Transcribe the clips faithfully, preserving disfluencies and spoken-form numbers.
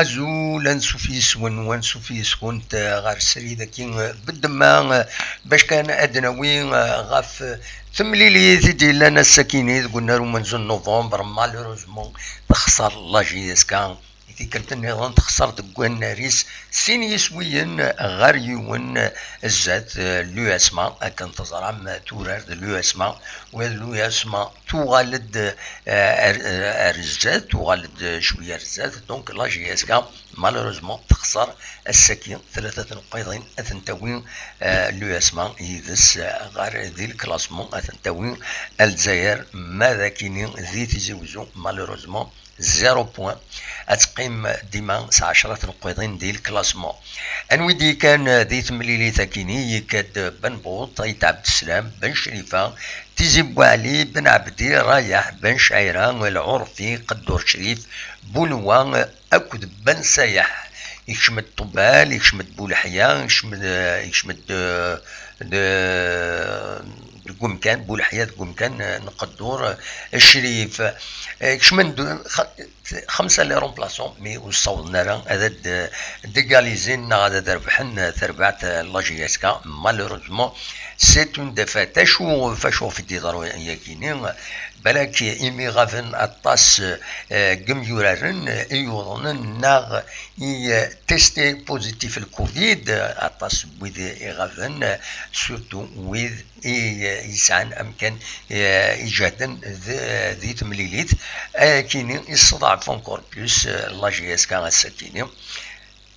Azul, ansuf yes-wen, ansuf yes-kunt, eh, ɣer srid-agi, eh, beddemma, eh, bac kan ad d-nawi, eh, ɣef, eh, temlilit i d-yellan ass-akini deg unnar umenzu n novembre. Malheureusement, texṣer la J S K. I tikkelt nniḍen texṣer deg wannar-is sin yiswiyen ɣer yiwen, eh, zdat, eh, l'U S M A. Akken teẓram, eh, turar d l'U S M A, wa d l'U S M A tuɣal-d, eh, ar, eh, ar zdat, tuɣal-d cwiya ar zdat. Donc la J S K, malheureusement, texṣer ass-agi, tlata tneqqiḍin ad ten-tawi, eh, l'U S M A yid-s, eh, ɣer di le classement, ad ten-tawi Alzayer, ma d akini di Tizi Wezzu, malheureusement, zéro point. Ad teqqim dima s ɛecra tneqqiḍin di le classement. Anwi d-yekkan di temlilit-akini? Yekka-d Ben Buṭ, Ayt Ɛebdeslam, Ben Crifa, Tizi Bouali, Ben Ɛebdi, Rayeḥ, Ben Cɛira, Lɛurfi, Qeddur Crif, Bunwa akked Ben Sayeḥ. Yekcem-d Ṭubbal, yekcem-d Buleḥya, yekcem-d, yekcem-d, eh, de, deg umkan, Buleḥya deg umkan, eh, n Qeddur, eh, Crif. Eh, kecmen-d xa-, xemsa les remplaçants, mi ur ssawḍen ara ad d-, d-égaliser neɣ ad d-rebḥen, eh, tarbaɛt, eh, la J S K, malheureusement, c'est une défaite. Acu, acu ɣef i d-yeḍru yakini? Balak imi ɣaben aṭas, eh, n yimyuraren i yuḍnen neɣ i, eh, testé positif le covid, aṭas n wid i ɣaben, surtout wid i, eh, yesɛan amkan, eh, iǧehden d-, di temlilit, ayakini yesseḍɛef encore plus, eh, la J S K ass-akini.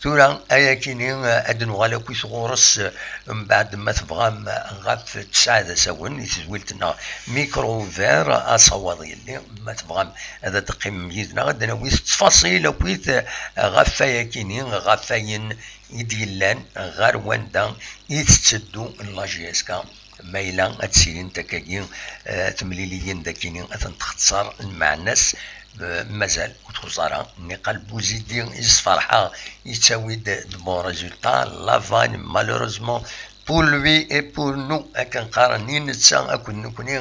Tura ayakini, eh, ad nuɣal akkit ɣur-s, eh, mbeɛd ma tebɣam, eh, ɣef tesɛa d asawen i tedwilt-nneɣ Micro Ouvert, asawaḍ yelli, ma tebɣam ad d-teqqimem yid-neɣ, ad d-nawi ttfaṣil akkit, eh, ɣef ayakini, ɣef ayen i d-yellan, ɣer wanda i tetteddu la J S K. Ma yella ad d-silint akkagi, eh, temliliyin dagini ad tent-texṣer, lmeɛna-s, eh, mazal ur txuṣṣ ara. Niqal Buzidi i sferḥeɣ, yettawi-d de bons résultats. Lavagne, malheureusement, pour lui et pour nous, akken qqaren, i netta akked nekkni,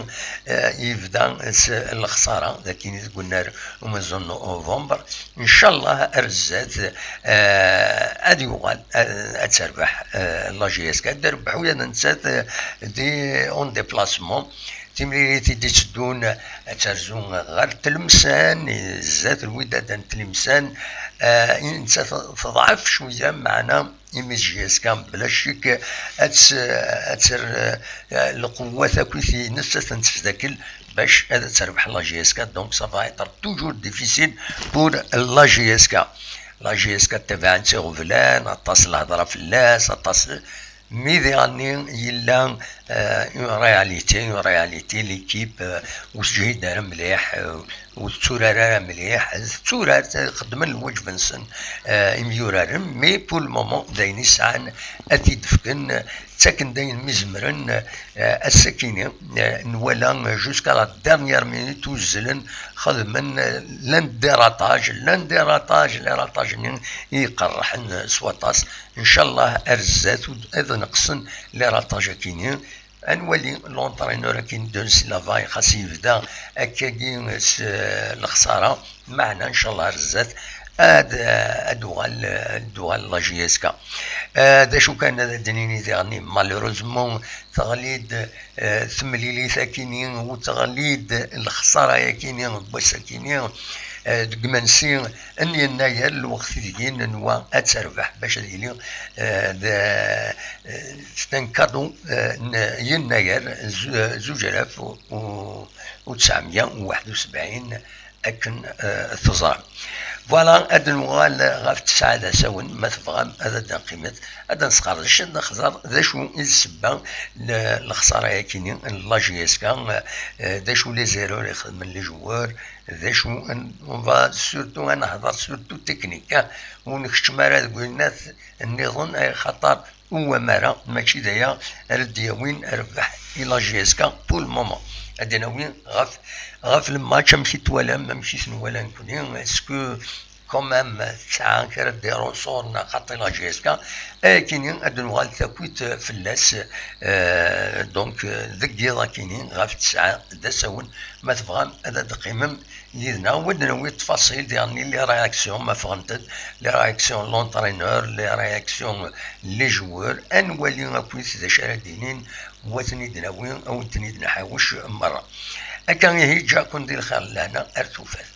eh, yebda s lexṣara, dagini deg unnar umenzu n novembre. Ncallah ar zdat, eh, ad yuɣal, eh, ad terbeḥ, eh, la J S K, ad d-rebbeḥ ula d nettat, eh, di, en déplacement. Timlilit i d-itteddun, eh, ad terzu ɣer Tlemsan, zdat Lwidada n Tlemsan, eh, i nettat teḍɛef cwiya, meɛna imi J S K bla ccek ad tt-, ad terr, eh, lqewwat akkit-ines ad ten-tefdakel bac ad terbeḥ la J S K. Donc ça va être toujours difficile pour la J S K. La J S K tabaɛent iɣeblan, aṭas lhedra fell-as, aṭas, mi diɣenni yella, eh, une réalité, une réalité, l'équipe, eh, ur teǧhid ara mliḥ, eh, ur tetturar ara mliḥ, tetturar, xeddmen lwaǧeb-nsen, eh, imyuraren, mais pour le moment d ayen i sɛan ad t-id-fken, ttaken-d ayen mi zemren, eh, ass-akini, eh, nwala jusqu'à la dernière minute uzzlen, xedmen, eh, l'un des ratages, l'un des ratages, les ratages-nni i iqerrḥen s waṭas. Ncallah ar zdat ad neqsen les ratages-akini. Ad nwali l'entraîneur akin Don Silva, xas yebda akkagi s, eh, lexsara, meɛna ncallah ar zdat ad, ad uɣal, ad uɣal la J S K. Eh, d acu kan ad d-nini diɣenni, malheureusement teɣli-d, eh, temlilit akini, u teɣli-d lexsara yakini n wass akini, eh, deg imensi n yennayer, lweqt ideg i nenwa ad terbeḥ bac ad yili, eh, d, eh, c'est un cadeau, eh, n yennayer zu-, zuǧ alaf u, u, u tesɛemya u waḥed u sebɛin, akken, eh, teẓram. Voilà, ad nuɣal ɣef tesɛa d asawen, ma tebɣam ad d-nqimet, ad nesqerdec, ad nexẓer d acu i d ssebba n lexsara-yakini n la J S K, eh, d acu les erreurs i xedmen les joueurs, d acu n-, on va surtout ad nehḍer surtout technique, ah, ur nekcem ara deg winnat nniḍen, ay xaṭer ur wam ara, mačči d aya ara d-yawin rrbeḥ i la J S K pour le moment. Ad d-nawi ɣef, ɣef le match, amek i t-twalam, amek i ten-wala nekni, est-ce que quand même tesɛa kra n des ressorts neɣ xaṭi la J S K, akini ad d-nuɣal takwit fell-as. Euh, donc, euh, deg yiḍ akini ɣef tesɛa d asawen, ma tebɣam ad d-teqqimem yid-neɣ, ad d-nawi ttfaṣil diɣen, les réactions ma ffɣent-d, les réactions n l'entraîneur, les réactions n les joueurs, ad nwali akkit d acu ara d-inin, u ad ten-id-nawi, ad wen-ten-id-nḥawec merra. Akka ihi, ǧǧiɣ-ken di lxir d lehna, ar tufat.